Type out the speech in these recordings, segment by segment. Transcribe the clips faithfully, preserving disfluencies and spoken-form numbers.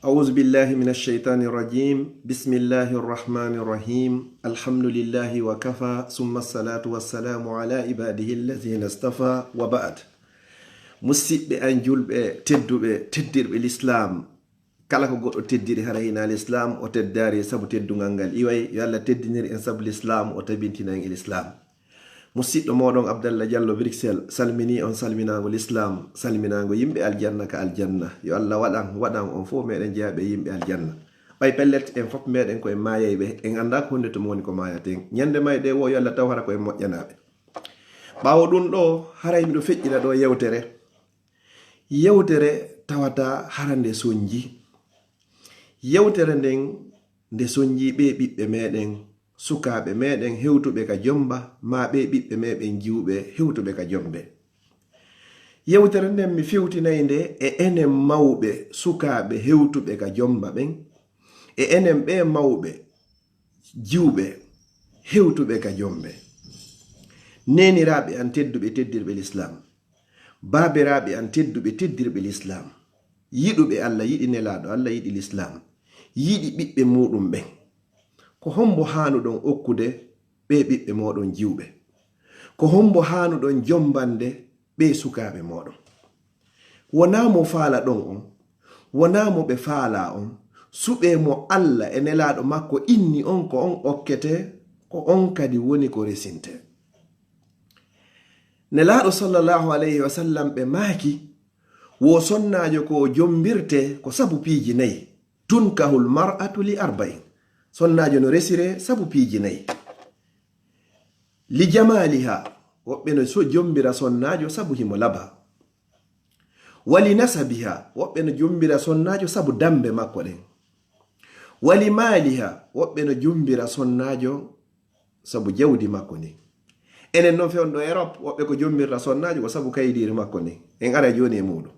أعوذ بالله من الشيطان الرجيم. بسم الله الرحمن الرحيم. الحمد لله وكفى، ثم الصلاة والسلام على عباده الذين اصطفى، وبعد. Musidɓe an julɓe tedduɓe, teddirɓe Lislaam, kala ko goɗɗo teddiri hara hina Lislaam, o teddaari sabu teddungal ngal iway. Yo Allah teddinir en sabu Lislaam, o tabintina en e Lislaam. Musidɗo mooɗon Abdallah Diallo Bruxelles salmini on salminaango Lislaam, salminaango yimɓe aljanna ka aljanna. Yo Allah waɗan, waɗan on fof meɗen jeyaɓe yimɓe aljanna. Ɓay pellet en fof meɗen ko en maayayɓe, en anndaa ko honde to mo woni ko maayaten. Ñande mayde wo yo Allah taw hara ko en moƴƴanaaɓe. Ɓaawo ɗum ɗo, haray miɗo feƴƴina ɗo yewtere. Yewtere tawata hara nde sonji. Yewtere nden nde sonji ɓe ɓiɓɓe meɗen, sukaaɓe meɗen hewtuɓe ka jomba, maa ɓe ɓiɓɓe meɗen jiwɓe hewtuɓe ka jombe. Yewtere nden mi fewtinay nde e enen mawɓe, sukaaɓe hewtuɓe ka jomba ɓen, e enen ɓe mawɓe, jiwɓe hewtuɓe ka jombe. Neeniraaɓe an tedduɓe, teddirɓe Lislaam, baabiraaɓe an tedduɓe, teddirɓe Lislaam, yiɗuɓe Allah, yiɗi Nelaaɗo Allah, yiɗi Lislaam, yiɗi ɓiɓɓe muuɗum ɓen, ko hombo haanuɗon okkude ɓe ɓiɓɓe mooɗon jiwɓe? Ko hombo haanuɗon jombande ɓe sukaaɓe mooɗon? Wonaa mo faalaɗon on, wonaa mo ɓe faalaa on, suɓee mo Allah e Nelaaɗo makko inni on ko on okkete, ko on kadi woni ko resinte. Nelaaɗo sallallahu alayhi wa sallam ɓe maaki, wo sonnaajo ko o jombirte ko sabu piiji nayi. Tunkahul mar'atu li arba'in. Sonnaajo no resire sabu piiji nayi. Li jamaaliha, woɓɓe no so-, jombira sonnaajo sabu himo laba. Wa li nasabiha, woɓɓe no jombira sonnaajo sabu dambe makko ɗen. Wa li maaliha, woɓɓe no jombira sonnaajo sabu jawdi makko ndin. Enen non fewndo Europe, woɓɓe ko jombirta sonnaajo ko sabu kaydiiri makko ndin. En ara jooni e muuɗum.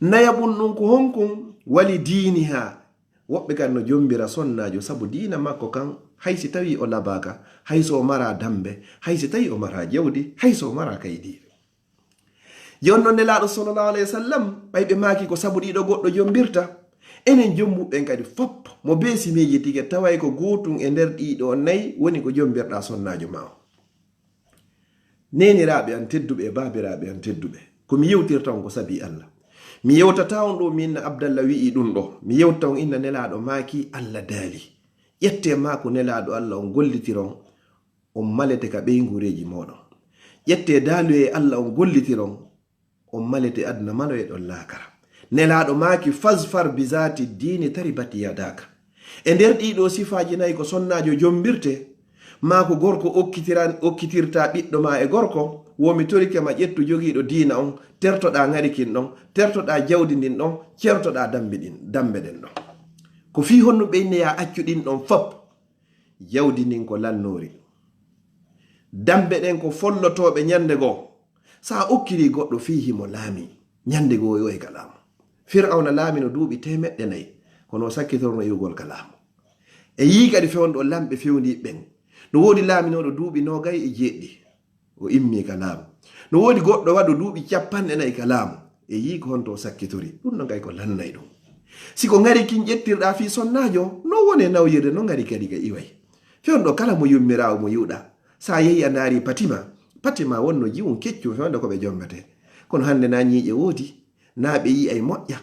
Nayaɓun ɗum ko honkun? Wa li diiniha, woɓɓe kan no jombira sonnaajo sabu diina makko kan, hay si tawi o labaaka, hay so o mara dambe, hay si tawi o mara jawdi, hay so o mara kaydiiri. Jooni non Nelaaɗo sallallahu alayhi wa sallam, ɓay ɓe maaki ko sabu ɗiɗo goɗɗo jombirta, enen jombuɓe ɓen kadi fop, mo beesi miijitike, taway ko gootun e nder ɗiɗo nayi woni ko jombirɗa sonnaajo ma o. Neeniraaɓe an tedduɓe e baabiraaɓe an tedduɓe, ko mi yewtirta on ko sabi Allah. Mi yewtata on ɗo mi inna Abdallah wi'i ɗum ɗo, mi yewta on inna Nelaaɗo maaki Allah daali. Ƴette ma ko Nelaaɗo Allah on gollitiron, on malete ka ɓeynguureeji mooɗon. Ƴette daaluyee Allah on gollitiron, on malete aduna, maloye ɗon laakara. Nelaaɗo maaki, "Fazfar bi zaati diini taribat yadaka." E nder ɗiɗo sifaaji nayi ko sonnaajo jombirte, maa ko gorko okkitiran-, okkitirta ɓiɗɗo ma e gorko, wo mi torike ma ƴettu jogiiɗo diina on, tertoɗaa ŋari kin ɗon, tertoɗaa jawdi ndin ɗon, certoɗaa dambe ɗin, dambe ɗen ɗon. Ko fii honno ɓe inne ya accu ɗin ɗon fop? Jawdi ndin ko lannoori. Dambe ɗen ko follotooɓe ñande goo. Sa okkiri goɗɗo fii himo laami, ñande goo o yohay ka laamu. Fir'awna laamino duuɓi teemeɗɗe nayi, kono o sakkitorno iwgol ka laamu. E yii kadi fewndo lamɓe fewndi ɓen. No woodi laaminooɗo duuɓi noogay e jeeɗiɗi, o immi ka laamu. No woodi goɗɗo waɗo duuɓi capanɗe nayi ka laamu, e yii ko honto o sakkitori. Ɗum no gay ko lannay ɗum. Si ko ŋari kin ƴettirɗa fii sonnaajo, no wone nawyirde no ŋari kadi ka iway. Fewndo kala mo yummiraawo mo yi'uɗa. Sa yehi a ndaari Patima, Patima wonno jiwun keccun fewndo ko ɓe jombete. Kono hannde na ñiiƴe woodi, na ɓe yi'ay moƴƴa,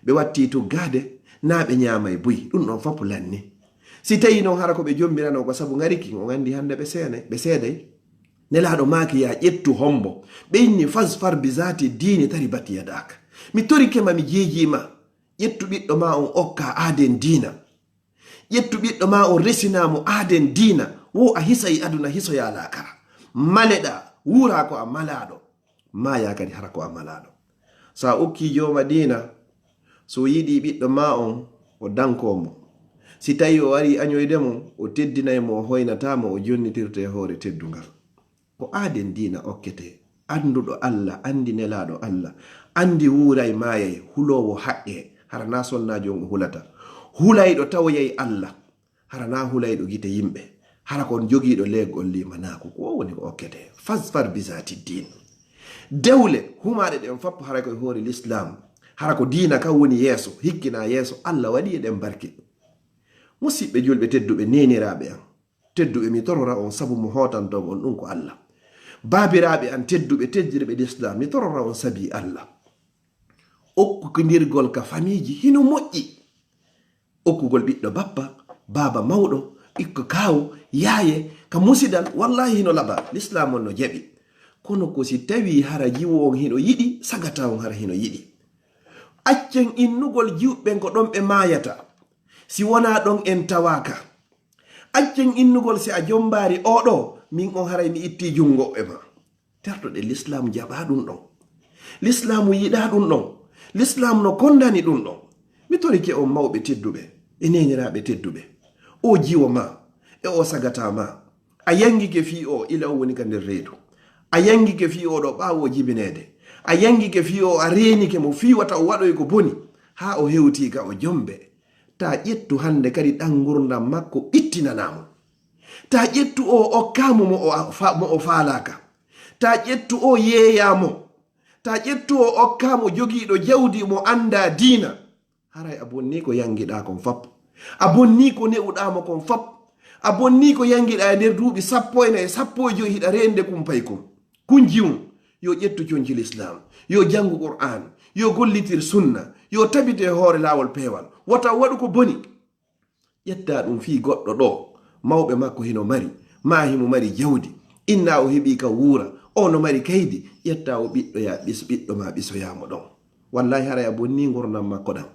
ɓe watti tuggaade, na ɓe ñaamay buy. Ɗum ɗon fop lanni. Si tawi non hara ko ɓe jombirano ko sabu ŋari kin, on anndi hannde ɓe seene, ɓe seeday. Nelaaɗo maaki, "Ya ƴettu hombo." Ɓe inni, "Fazfar bi zaati diini taribat yadak." Mi torike ma, mi jeejii ma. Ƴettu ɓiɗɗo ma on okka aaden diina. Ƴettu ɓiɗɗo ma on resina mo aaden diina. Wo a hisay aduna, hisoya laakara. Maleɗa, wuura ko a malaaɗo. Maaya kadi hara ko a malaaɗo. Sa okki jooma diina, so yiɗi ɓiɗɗo ma on, o danko mo. Si tawi o ari añoyde mo, o teddinay mo, o hoynata mo, o jonnitirte hoore teddungal. Ko aaden diina okkete. Annduɗo Allah, anndi Nelaaɗo Allah, anndi wuuray maayay, huloowo haqqe, hara na sonnaajo on o hulata. Hulayɗo tawoyay Allah, hara na hulayɗo gite yimɓe, hara kon jogiiɗo leegol limanaaku, ko o woni ko okkete. Fazfar bi zaati diin. Dewle humaaɗe ɗen fop hara koye hoore Lislaam. Hara ko diina kan woni yeeso, hikkina yeeso, Allah waɗi eɗen barki. Musiɓɓe julɓe tedduɓe, neeniraaɓe an tedduɓe, mi torora on sabu mo hootanton on, ɗum ko Allah. Baabiraaɓe an tedduɓe, teddirɓe Lislaam, mi torora on sabi Allah. Okkukindirgol ka famiiji hino moƴƴi. Okkugol ɓiɗɗo bappa, baaba mawɗo, ɓikko kaawo, yaaye, ka musidal, wallahi hino laba, Lislaam on no jaɓi. Kono ko si tawii hara jiwo on hino yiɗi, sagata on hara hino yiɗi. Accen innugol jiwɓe ɓen ko ɗon ɓe maayata. Si wonaa ɗon en tawaaka. Accen innugol si a jombaari oɗo, min on haray mi ittii junngo e ma. Tertoɗen, Lislaamu jaɓaa ɗum ɗon. Lislaamu yiɗaa ɗum ɗon. Lislaamu no kondani ɗum ɗon. Mi torike on mawɓe tedduɓe e neeniraaɓe tedduɓe. O jiwo ma e o sagata ma. A yangike fii o ila o woni ka nder reedu. A yangike fii o ɗo ɓaawo jibineede. A yangike fii o a reenike mo fii wata o waɗoy ko boni. Haa o hewtii ka o jombe. Ta ƴettu hannde kadi ɗan ngurndan makko ɓittinanaa mo. Ta ƴettu o okkaa mo mo o a-, fa-, mo o faalaaka. Ta ƴettu o yeeyaa mo. Ta ƴettu o okkaa mo jogiiɗo jawdi mo anndaa diina. Haray a bonnii ko yangiɗaa kon fop. A bonnii ko ne'uɗaa mo kon fop. A bonnii ko yangiɗaa e nder duuɓi sappo e nayi, sappo e joyi hiɗa reende kumpay kon. Kun jiwun, yo ƴettu conci Lislaam, yo janngu Qur'aan, yo gollitir sunna, yo tabite e hoore laawol peewal. Wata waɗu ko boni. Ƴettaa ɗum fii goɗɗo ɗo, mawɓe makko hino mari, maa himo mari jawdi, inna o heɓii ka wuura, o no mari kaydi, ƴettaa o ɓiɗɗo yaa ɓis-, ɓiɗɗo maa ɓisoyaa mo ɗon. Wallahi haray a bonnii ngurndan makko ɗan.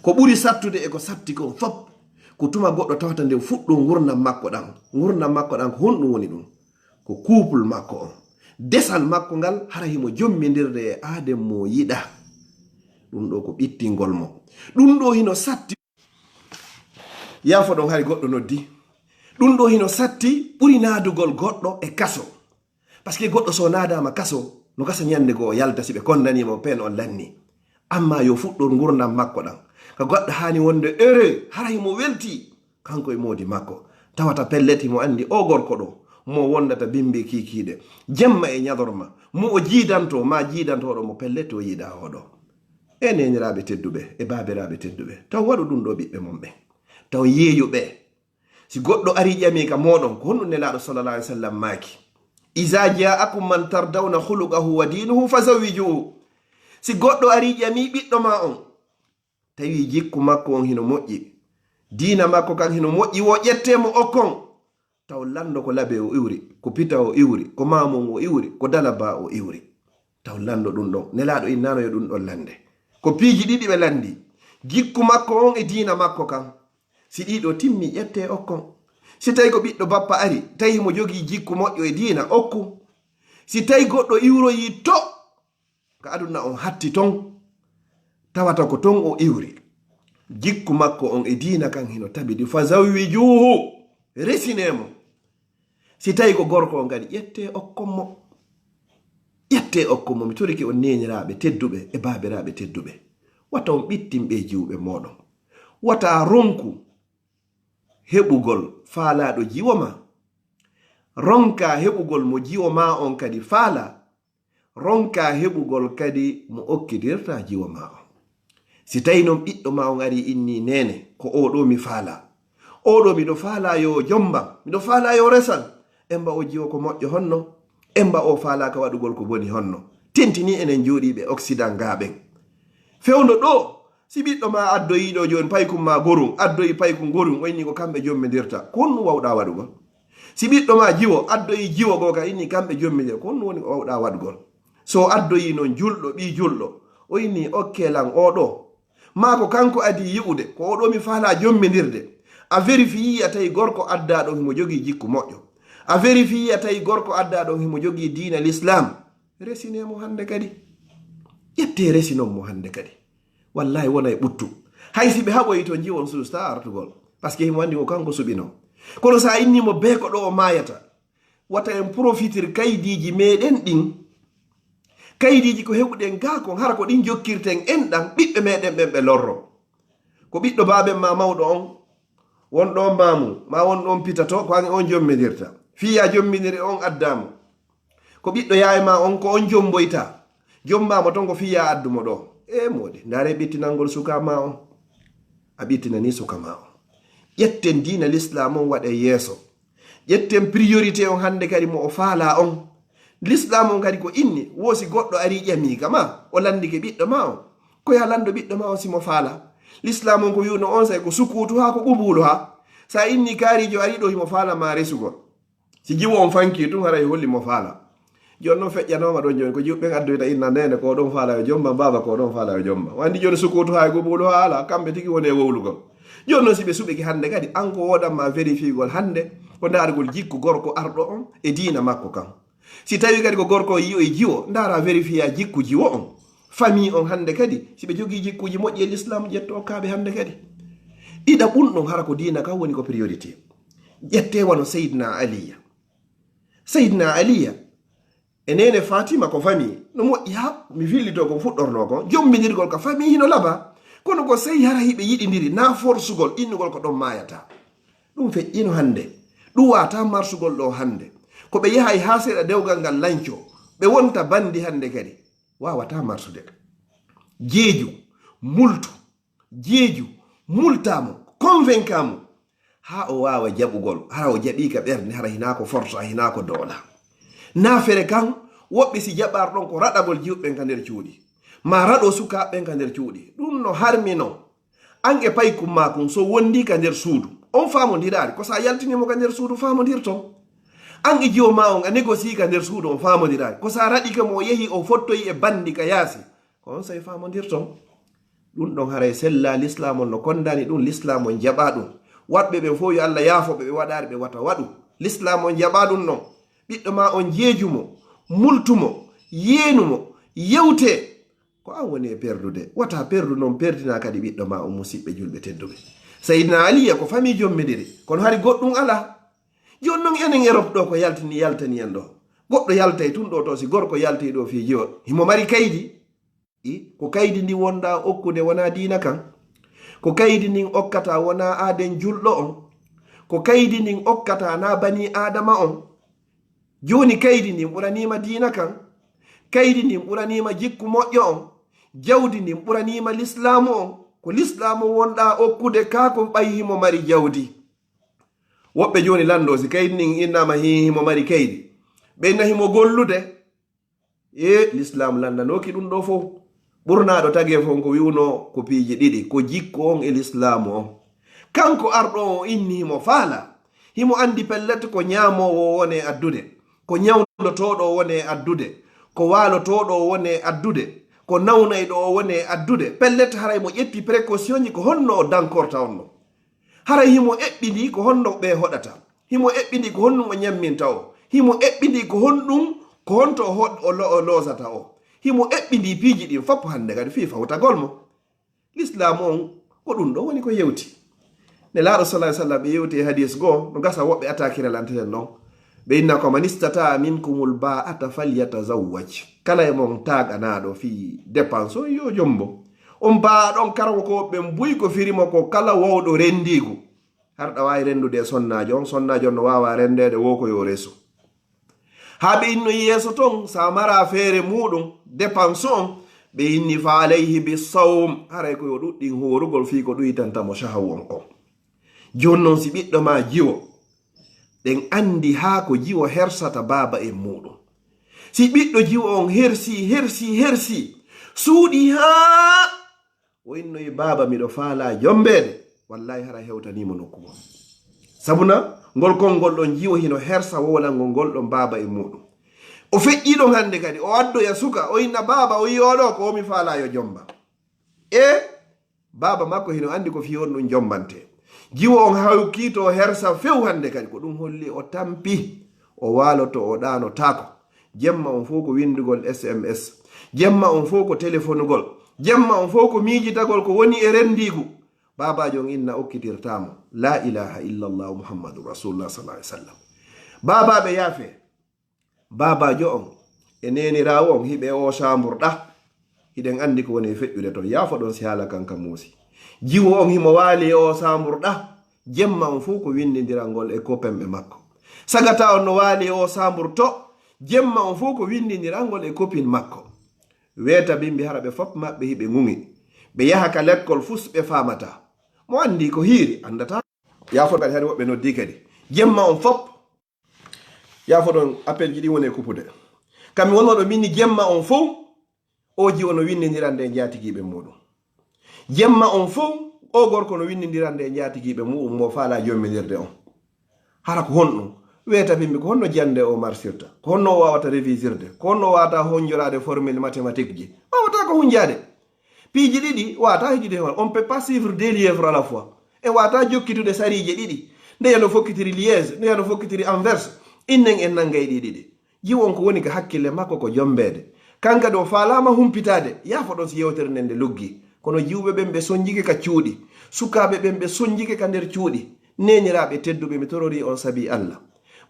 Ko ɓuri sattude e ko satti kon fop, ko tuma goɗɗo tawata nde fuɗɗo ngurndan makko ɗan. Ngurndan makko ɗan ko honɗum woni ɗum? Ko couple makko on. Desal makko ngal hara himo jommindirde e aaden mo yiɗa. Ɗum ɗo ko ɓittingol mo. Ɗum ɗo hino satti. Yaafoɗon, hari goɗɗo noddi. Ɗum ɗo hino satti ɓuri naadugol goɗɗo e kaso. Parce que goɗɗo so naadaama kaso, no gasa ñande goo o yalta si ɓe kondanii mo peen on lanni. Amma yo fuɗɗor ngurndan makko ɗan. Ka goɗɗo haani wonde heureux, hara himo welti. Kanko e moodi makko. Tawata pellet himo anndi o gorko ɗo, mo wondata bimbi kiikiiɗe. Jemma e ñalorma, mo o jiidanto, ma jiidantooɗo mo pellet o yiɗaa o ɗo. E neeniraaɓe tedduɓe, e baabiraaɓe tedduɓe, taw waɗu ɗum ɗo ɓiɓɓe mon ɓe. Taw yeeyu ɓe. Si goɗɗo ari ƴami ka mooɗon, ko honɗum Nelaaɗo sallallahu alaihi wasallam maaki? "Iza ja'akum man tardawna khuluqahu wa dinahu fazawwijuhu." Si goɗɗo ari ƴami ɓiɗɗo ma on, tawi jikku makko on hino moƴƴi, diina makko kan hino moƴƴi, wo ƴettee mo okkon. Taw lanndo ko labe o iwri, ko pita o iwri, ko maamon o iwri, ko dalaba o iwri. Taw lanndo ɗum ɗon. Nelaaɗo innano yo ɗum ɗon lande. Ko piiji ɗiɗi ɓe landi. Jikku makko on e diina makko kan. Si ɗiɗo timmi, ƴettee okkon. Si tawi ko ɓiɗɗo bappa ari, tawi mo jogii jikku moƴƴo e diina, okku. Si tawi goɗɗo iwroyii to, ka aduna on hatti ton, tawata ko ton o iwri. Jikku makko on e diina kan hino tabidi. Fa zawwijuhu, resinee mo. Si tawi ko gorko on kadi, ƴettee okkon mo. Ƴettee okkon mo. Mi torike on neeniraaɓe tedduɓe e baabiraaɓe tedduɓe. Wata on ɓittin ɓe jiwɓe mooɗon. Wata ronku heɓugol faalaaɗo jiwo ma. Ronka heɓugol mo jiwo ma on kadi faala. Ronka heɓugol kadi mo okkidirta jiwo ma on. Si tawi non ɓiɗɗo ma on ari inni, "Neene, ko oo ɗoo mi faala. Oo ɗoo miɗo faala yo o jomban, miɗo faala yo o resan." Emba o jiwo ko moƴƴo honno? Emba o faalaaka waɗugol ko boni honno? Tentini enen jooɗiiɓe Occident gaa ɓen. Fewndo ɗoo, si ɓiɗɗo ma addoyii ɗoo jooni paykun ma gorun, addoyi paykun gorun, o inni ko kamɓe jommindirta, ko honɗum wawɗaa waɗugol? Si ɓiɗɗo ma jiwo addoyii jiwo goo ka inni kamɓe jommindirta, ko honɗum woni ko wawɗaa waɗugol? So o addoyii non julɗo, ɓii julɗo, o inni, "Okkee lan oo ɗoo." Maa ko kanko adii yi'ude, "Ko oo ɗoo mi faalaa jommindirde." A vérifié a tawi gorko addaa ɗon himo jogii jikku moƴƴo. A vérifié a tawi gorko addaa ɗon himo jogii diina l'islam. Resinee mo hannde kadi. Ƴettee resinon mo hannde kadi. Wallahi wonay ɓuttu. Hay si ɓe haɓoyi to jiwon suusta artugol. Parce que himo anndi ko kanko suɓinoo. Kono sa inni mo bee ko ɗo o maayata. Wata en profitir kaydiiji meɗen ɗin. Kaydiiji ko heɓuɗen gaa kon, hara ko ɗin jokkirten enɗan ɓiɓɓe meɗen ɓen ɓe lorro. Ko ɓiɗɗo baaben ma mawɗo on, won ɗon maamu, ma won ɗon pitato, ko an e on jommindirta. Fii ya jomminiri on addaa mo. Ko ɓiɗɗo yaay ma on, ko on jomboyta. Jomba mo ton ko fii ya addu mo ɗo. E moodi, ndaare ɓittinangol suka ma on. A ɓittinani suka ma on. Ƴetten diina l'islam on waɗe yeeso. Ƴetten priorité on hannde kadi mo o faala on. L'islam on kadi ko inni, wo si goɗɗo ari ƴami ka ma, o landike ɓiɗɗo ma on. Ko ya lando ɓiɗɗo ma on si mo faala. L'islam on ko wi'uno on say ko sukutu ha ko qubulu ha. Sa inni kaarijo ari ɗo himo faala ma resugol. Si jiwo on fanki tun haray holli mo faala. Jooni non feƴƴanooma ɗon jooni ko jiwɓe ɓen addoyta inna nene ko ɗon faala yo jomma, baaba ko ɗon faala yo jomma. Wandi jooni sukutu hay qubulu ha ala, kamɓe tigi woni e wowlugol. Jooni non si ɓe suɓike hannde kadi, an ko wodan ma vérifiegol hannde, ko ndaargol jikku gorko arɗo on e diina makko kan. Si tawi kadi ko gorko yi'o e jiwo, ndaara vérifier jikku jiwo on. Famille on hannde kadi, si ɓe jogii jikkuuji moƴƴi e l'islam, ƴetto okkaaɓe hannde kadi. Ɗiɗa ɓun ɗon hara ko diina kan woni ko priorité. Ƴette wano Seydina Aliya. Seydina Aliya e nene Fatima ko famille. No moƴƴi ha mi fillito ko fuɗɗorno ko. Jomminirgol ka famille hino laba. Kono ko sey hara hiɓe yiɗindiri, na forsugol, innugol ko ɗon maayata. Ɗum feƴƴino hannde. Ɗum wata marsugol ɗo hannde. Ko ɓe yahay ha seeɗa dewgal ngal lanco. Ɓe wonta bandi hannde kadi. Wawata marsude. Jeeju, multu, jeeju, multamo, convaincamo. Ha o wawa jaɓugol, hara o jaɓi ka ɓernde, hara hina ko forsa, hina ko doola. Na fere kan, woɓɓe si jaɓar ɗon ko raɗagol jiwɓen ka nder cuuɗi. Ma raɗo sukaaɓe ɓen ka nder cuuɗi. Ɗum no harmi non. An e paykun ma kun, so wondi ka nder suudu, on faamondiraali. Ko sa yaltini mo ka nder suudu, faamondirton. An e jiwo ma on, a négocier ka nder suudu, on faamondiraali. Ko sa raɗike mo, o yehi, o fottoyi e bandi ka yaasi, ko on say faamondirton. Ɗum ɗon haray sella, l'islam on no kondani ɗum, l'islam on jaɓa ɗum. Waɗɓe ɓen fof yo Allah yaafo ɓe, ɓe waɗaari ɓe wata waɗu. L'islam on jaɓa ɗum non. Ɓiɗɗo ma on jeeju mo, multu mo, yeenu mo, yewte. Ko an woni e perdude. Wata perdu non, perdina kadi ɓiɗɗo ma on, musiɓɓe julɓe tedduɓe. Seydina Aliya ko famille jommidiri, kono hari goɗɗum ala. Jooni non enen Europe ɗo ko yaltini, yaltani en ɗo. Goɗɗo yaltay tun ɗo to, si gorko yalti ɗo fii jiwo, himo mari kaydi. I, ko kaydi ndi wonɗa okkude wona diina kan. Ko kaydi ndin okkata wona aaden julɗo on. Ko kaydi ndin okkata na bani Aadama on. Jooni kaydi ndin ɓuraniima diina kan. Kaydi ndin ɓuraniima jikku moƴƴo on. Jawdi ndin ɓuraniima lislaamu on. Ko lislaamu wonɗa okkude kaa ko ɓay himo mari jawdi. Woɓɓe jooni lando si kaydi ndin innama hi-, himo mari kaydi. Ɓe inna himo gollude. E l'islam lanndanoki ɗum ɗo fof. Ɓurnaaɗo tagee fof ko wi'uno ko piiji ɗiɗi, ko jikku on e l'islaamu on. Kanko arɗo on o inni himo faala, himo anndi pellet ko ñaamoowo o woni e addude, ko ñawndotooɗo o woni e addude, ko waalotooɗo o woni e addude, ko nawnayɗo o woni e addude. Pellet haray mo ƴetti précaution ji ko honno o dankorta on no. Haray himo eɓɓindi ko honno ɓe hoɗata. Himo eɓɓindi ko honɗum o ñamminta o. Himo eɓɓindi ko honɗum, ko honto o hoɗ-, o lo-, o loosata o. Himo eɓɓindi piiji ɗin fof hannde kadi fii fawtagol mo. Lislaamu on, ko ɗum ɗo woni ko yewti. Nelaaɗo sallallahu alaihi wasallam ɓe yewti e hadis goo, no gasa woɓɓe atakira lanteten non. Ɓe inna ko man istata minkumul ba'ata falyatazawwaj. Kala e mon taaganaaɗo fii dépense on yo jombo. On baa ɗon karwo ko ɓen buy ko firimo ko kala wowɗo rendiigu. Har ɗa waawi renndude e sonnaajo on, sonnaajo on no waawa renndeede woo ko yo resu. Haa ɓe innoyi yeeso ton, so a mara feere muuɗum, dépense on, ɓe inni fa alayhi bi sawm, haray ko yo ɗuɗɗin hoorugol fii ko ɗuytanta mo shahawu on kon. Jooni non si ɓiɗɗo ma jiwo, ɗen anndi haa ko jiwo hersata baaba en muuɗum. Si ɓiɗɗo jiwo on hersi, hersi, hersi, suuɗi haa o innoyi, "Baaba, miɗo faalaa jommbeede," wallaahi hara hewtanii mo nokku goo. Sabuna ngol konngol ɗon jiwo hino hersa wowlangol ngol ɗon baaba e muuɗum. O feƴƴii ɗon hannde kadi, o addoya suka, o inna, "Baaba," o yi'oo ɗoo, "Ko mi faalaa yo jommba." E baaba makko hino anndi ko fii honɗum jommbantee. Jiwo on hawkii to hersa few hannde kadi, ko ɗum holli o tampi, o waaloto, o ɗaanotaako. Jemma on fof ko winndugol S M S. Jemma on fof ko telefonugol. Jemma on fof ko miijitagol ko woni e renndiigu. Baabaajo on inna okkitirtaa mo. La ilaha illallah Muhammadu Rasulullah sallallahu alaihi wasallam. Baabaaɓe yaafee. Baabaajo on e neeniraawo on hiɓe e oo saambur ɗa. Hiɗen anndi ko woni e feƴƴude ton. Yaafoɗon si haala kan ka muusi. Jiwo on himo waali e oo saambur ɗa. Jemma on fof ko winndindirangol e kopinɓe makko. Sagata on no waali e oo saambur to. Jemma on fof ko winndindirangol e kopin makko. Weeta bimbi hara ɓe fop maɓɓe hiɓe ŋuŋi. Ɓe yaha ka lekkol fus ɓe faamata. Mo anndi ko hiiri, anndata. Yaafo kadi hari woɓɓe noddi kadi. Jemma on fop. Yaafo ɗon appel ji ɗi woni e kupude. Kammi wonno ɗo minni jemma on fow. O jiwo no winndindirande e njaatigiiɓe muɗum. Jemma on fow, o gorko no winndindirande e njaatigiiɓe muɗum mo faala jomminirde on. Hara ko honɗum? Weeta bimbi ko honno jannde o marsirta? Ko honno o waawata revisirde? Ko honno o waawata honjoraade formule mathématique ji? Waawata ko hunjaade. Piiji ɗiɗi waawata hijude heen. On peut pas suivre deux lièvres à la fois. E waawata jokkitude sariije ɗiɗi. Ndeya no fokkitiri liège, ndeya no fokkitiri inverse. Innen en nanngay ɗi ɗiɗi. Jiwo on ko woni ka hakkille makko ko jombeede. Kan kadi o faalaama humpitaade. Yaafo ɗon si yewtere nden nde luggi. Kono jiwɓe ɓen ɓe sonjike ka cuuɗi. Sukaaɓe ɓen ɓe sonjike ka nder cuuɗi. Neeniraaɓe tedduɓe, mi tororii on sabii Alla.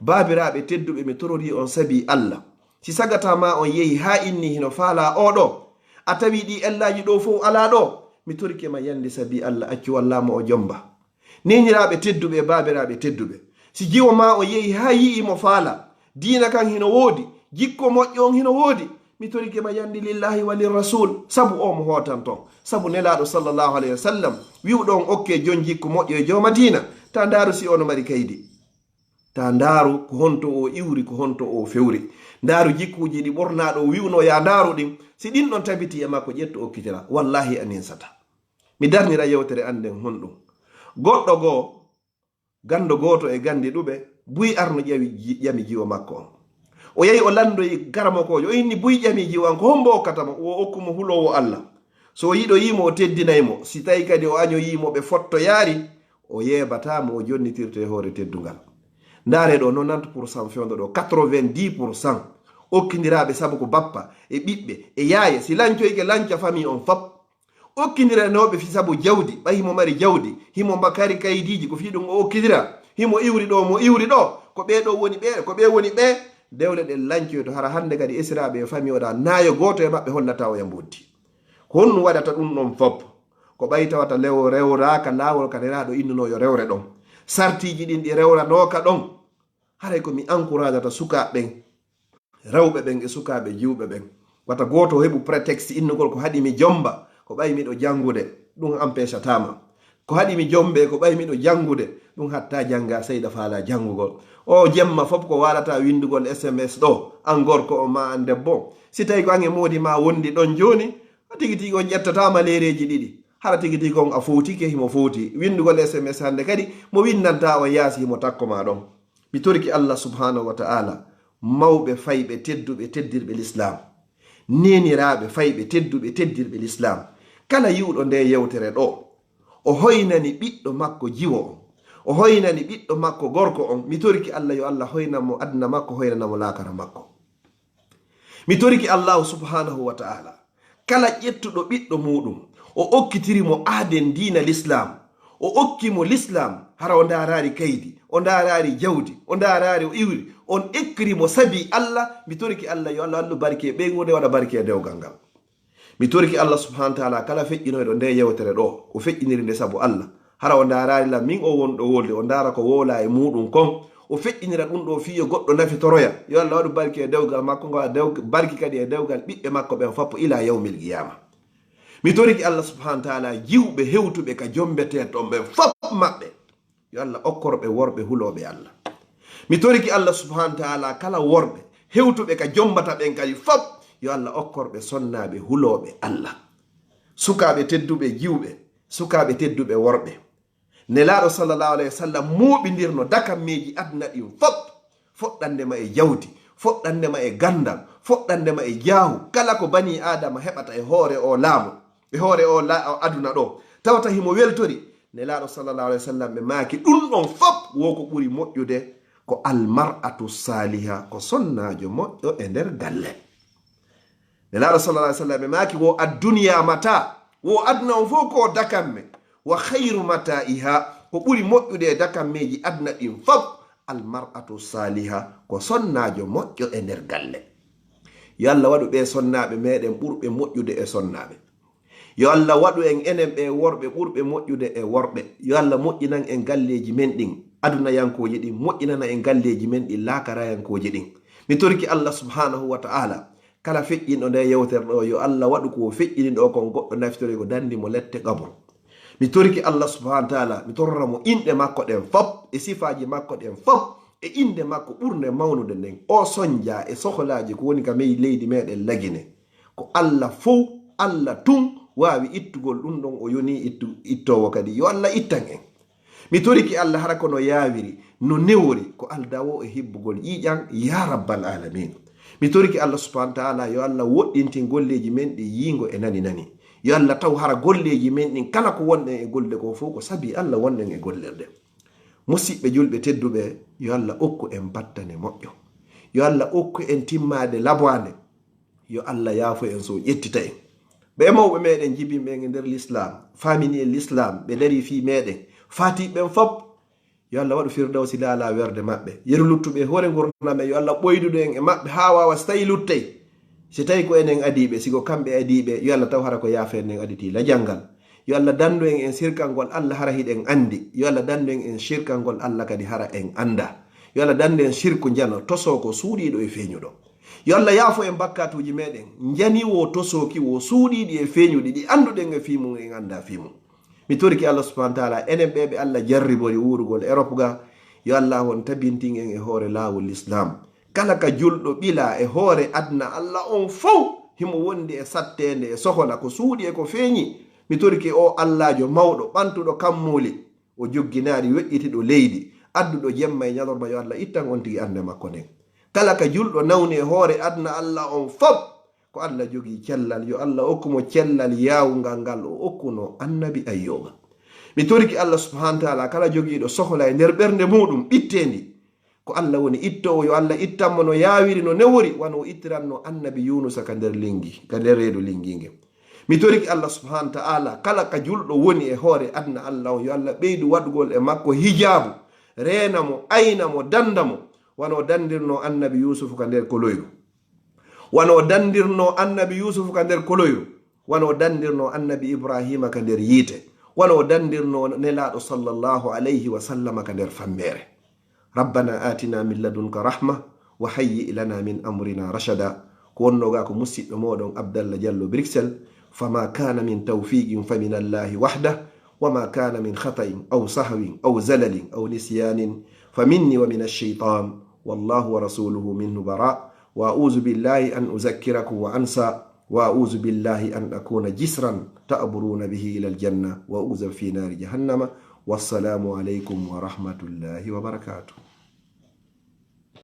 Baabiraaɓe tedduɓe, mi tororii on sabii Alla. Si sagata ma on yehi haa inni hino faalaa oo ɗoo, a tawi ɗii ellaaji ɗoo fow alaa ɗoo, mi torike ma yandi sabii Alla, accu wallaa mo o jomba. Neeniraaɓe tedduɓe e baabiraaɓe tedduɓe, si jiwo ma o yehi haa yi'i mo faala, diina kan hino woodi, jikko moƴƴo on hino woodi, mi torike ma yandi lillahi wa lirrasul, sabu o mo hootanton. Sabu Nelaaɗo sallallahu alayhi wa sallam wi'uɗo on okke jon jikko moƴƴo e jooma diina, ta ndaaru si o no mari kaydi. Ta ndaaru ko honto o iwri, ko honto o fewri. Ndaaru jikkuuji ɗi ɓornaaɗo o wi'unoo yaa ndaaru ɗin, si ɗin ɗon tabitii e makko, ƴettu okkitira. Wallahi a ninsata. Mi darnira yewtere an nden honɗum. Goɗɗo goo, ganndo gooto e ganndi ɗuɓe, buy arno ƴawi ji-, ƴami jiwo makko on. O yahi o lanndoyi karamokoojo, o inni buy ƴami jiwo an, ko hombo okkata mo? O okku mo huloowo Alla. So o yiɗoyii mo, o teddinay mo. Si tawi kadi o añoyii mo, ɓe fottoyaari, o yeebataa mo, o jonnitirte e hoore teddungal. Ndaare ɗo, nonante pour cent fewndo ɗo, quatre-vingt-dix pour cent okkindiraaɓe sabu ko bappa e ɓiɓɓe e yaaye, si lancoyke lanca famille on fop. Okkindiranooɓe fii sabu jawdi, ɓay himo mari jawdi, himo mba-, kari kaydiiji, ko fii ɗum o okkidira, himo iwri ɗo, mo iwri ɗo, ko ɓee ɗo woni ɓee, ko ɓee woni ɓee, dewle ɗen lancoyto, hara hannde kadi esiraaɓe e famille o ɗa, naayo gooto e maɓɓe hollata oya mboddi. Ko honɗum waɗata ɗum ɗon fop? Ko ɓay tawata lew-, rewraaka laawol ka Nelaaɗo innuno yo rewre ɗon. Sartiiji ɗin ɗi rewranooka ɗon. Haray ko mi encourageata sukaaɓe ɓen, rewɓe ɓen e sukaaɓe jiwɓe ɓen. Wata gooto heɓu prétexte innugol ko haɗi mi jomba, ko ɓay miɗo janngude, ɗum empêchataama. Ko haɗi mi jombe, ko ɓay miɗo janngude, ɗum hatta jannga, seyda faala janngugol. O jemma fop ko waalata winndugol S M S ɗo, an gorko o ma an debbo. Si tawi ko an e moodi ma wondi ɗon jooni, a tigi tigi on ƴettata maleereeji ɗiɗi. Hara tigi tigi on a fowtike, himo fowti. Winndugol S M S hannde kadi, mo winndanta on yaasi himo takko ma ɗon. Mi toriki Allah subhanahu wa ta'ala, mawɓe fayɓe tedduɓe teddirɓe l'islam, neeniraaɓe fayɓe tedduɓe teddirɓe l'islam, kala yi'uɗo nde yewtere ɗo, o hoynani ɓiɗɗo makko jiwo on, o hoynani ɓiɗɗo makko gorko on, mi toriki Allah yo Allah hoynan mo aduna makko, hoynana mo laakara makko. Mi toriki Allahu subhanahu wa ta'ala, kala ƴettuɗo ɓiɗɗo muɗum, o okkitiri mo aaden diina l'islam, o okki mo l'islam, hara o ndaaraari kaydi, o ndaaraari jawdi, o ndaaraari o iwri, on ekkiri mo sabi Allah, mi toriki Allah yo Allah wallu barke e ɓeyngude, waɗa barke e dewgal ngal. Mi toriki Allah subhanahu wa ta'ala, kala feƴƴinoyɗo nde yewtere ɗo, o feƴƴiniri nde sabu Allah. Hara o ndaaraari lan min o wonɗo wolde, o ndaara ko wowla e muɗum kon. O feƴƴinira ɗum ɗo fii yo goɗɗo nafitoroya. Yo Allah waɗu barki e dewgal makko ngol, dew-, barki kadi e dewgal ɓiɓɓe makko ɓen fop ila yawmil qiyama. Mi toriki Allah subhanahu wa ta'ala, jiwɓe hewtuɓe ka jombeten ton ɓen fop maɓɓe, yo Allah okkor ɓe worɓe hulooɓe Allah. Mi toriki Allah subhanahu wa ta'ala, kala worɓe hewtuɓe ka jombata ɓen kadi fop, yo Allah okkor ɓe sonnaaɓe hulooɓe Allah. Sukaaɓe tedduɓe jiwɓe, sukaaɓe tedduɓe worɓe. Nelaaɗo sallallahu alayhi wa sallam mooɓindirno dakammeeji aduna ɗin fop, foɗɗande ma e jawdi, foɗɗande ma e ganndal, foɗɗande ma e jaahu, kala ko banii Aadama heɓata e hoore o laamu, e hoore o la-, o aduna ɗo, tawata himo weltori. Nelaaɗo sallallahu alayhi wa sallam ɓe maaki, ɗum ɗon fop wo ko ɓuri moƴƴude ko almar'atu saaliha, ko sonnaajo moƴƴo e nder galle. Nelaaɗo sallallahu alayhi wa sallam ɓe maaki, wo adduniya mata, wo aduna on fof ko dakamme, wa khayru mata'iha, ko ɓuri moƴƴude e dakammeeji aduna ɗin fof, almar'atu saaliha, ko sonnaajo moƴƴo e nder galle. Yo Allah waɗu ɓe sonnaaɓe meɗen ɓurɓe moƴƴude e sonnaaɓe. Yo Allah waɗu en enen ɓe worɓe ɓurɓe moƴƴude e worɓe. Yo Allah moƴƴinan en galleeji men ɗin adunayankooji ɗin, moƴƴinana en galleeji men ɗin laakarayankooji ɗin. Mi torki Allah subhanahu wa ta'ala, Kala feƴƴinɗo nde yewtere ɗo, yo Allah waɗu ko o feƴƴini ɗo kon goɗɗo naftoroy ko dandi mo lette qabru. Mi toriki Allah subhanahu wa ta'ala, mi torora mo inɗe makko ɗen fop e sifaaji makko ɗen fop e innde makko ɓurnde mawnude nden. O sonja e sohlaaji ko woni ka mey leydi meɗen Lagine. Ko Allah fow, Allah tun waawi ittugol ɗum ɗon, o yoni ittu, ittoowo kadi. Yo Allah ittan en. Mi toriki Allah hara ko no yaawiri, no newori, ko aldawo e hibbugol ƴiiƴan, ya rabbal alamin. Mi toriki Allah subhanahu wa ta'ala, yo Allah woɗɗintin golleeji men ɗi yiingo e nani nani. Yo Allah taw hara golleeji men ɗin, kala ko wonɗen e golde ko fow, ko sabi Allah wonɗen e gollirde. Musiɓɓe julɓe tedduɓe, yo Allah okku en battane moƴƴo. Yo Allah okku en timmaade labaande. Yo Allah yaafo en so ƴettita en. Ɓe mawɓe meɗen jibinɓe en e nder l'islam, faamini en l'islam, ɓe dari fii meɗen, faatiɓe ɓen fop. Yo Allah waɗu firdawsi laala werde maɓɓe. Yeru luttuɓe e hoore ngurndan men, yo Allah ɓoydudu en e maɓɓe haa waawa so tawi luttay. Si tawi ko enen adiiɓe, si ko kamɓe adiiɓe, yo Allah taw hara ko yaafeede nden aditi la janngal. Yo Allah dandu en en sirkangol Allah hara hiɗen andi. Yo Allah dandu en en sirkangol Allah kadi hara en anda. Yo Allah dandu en sirku njano, tosoo ko suuɗiiɗo e feeñuɗo. Yo Allah yaafo en bakkatuuji meɗen, njani wo tosooki wo suuɗiiɗi e feeñuɗi, ɗi anduɗen e fii mum, en anda fii mum. Mi toriki Allah subhanahu wa ta'ala, enen ɓe ɓe Allah jarribori wuurugol Europe ga, yo Allah on tabintin en e hoore laawol Islam. Kala ka julɗo ɓila e hoore aduna Allah on fow, himo wondi e satteende e sohola ko suuɗi e ko feeñi. Mi toriki o Allaajo mawɗo, ɓantuɗo kammuuli, o jogginaari weƴƴitiɗo leydi, adduɗo jemma e ñalorma, yo Allah ittan on tigi arde makko nden. Kala ka julɗo nawni e hoore aduna Allah on fop, ko Allah jogii cellal, yo Allah okku mo cellal yaawungal ngal o okkuno annabi Ayyuba. Mi toriki Allah subhanahu wa ta'ala, kala jogiiɗo sohola e nder ɓernde muɗum ɓitteendi, ko Allah woni ittoowo, yo Allah ittan mo no yaawiri, no newori, wano o ittiranno annabi Yunusa ka nder lingi, ka nder reedu lingi nge. Mi toriki Allah subhanahu wa ta'ala, kala ka julɗo woni e hoore aduna Allah on, yo Allah ɓeydu waɗugol e makko hijaabu, reena mo, ayna mo, danda mo, wano o dandirno annabi Yusufu ka nder koloyru. Wano o dandirno annabi Yusufu ka nder koloyru, wano o dandirno annabi Ibrahima ka nder yiite, wano o dandirno Nelaaɗo sallallahu alayhi wa sallama ka nder fammeere. ربنا آتنا من لدنك رحمة وهيئ لنا من أمرنا رشدا. Ko wonno ga ko musiɗɗo moɗon Abdallah Diallo Bruxelles. فما كان من توفيق فمن الله وحده، وما كان من خطأ أو سهو أو زلل أو نسيان فمني ومن الشيطان، والله ورسوله منه براء، وأعوذ بالله أن أذكركم وأنسى، وأعوذ بالله أن أكون جسرا تعبرون به إلى الجنة وأقذف في نار جهنم. والسلام عليكم ورحمة الله وبركاته.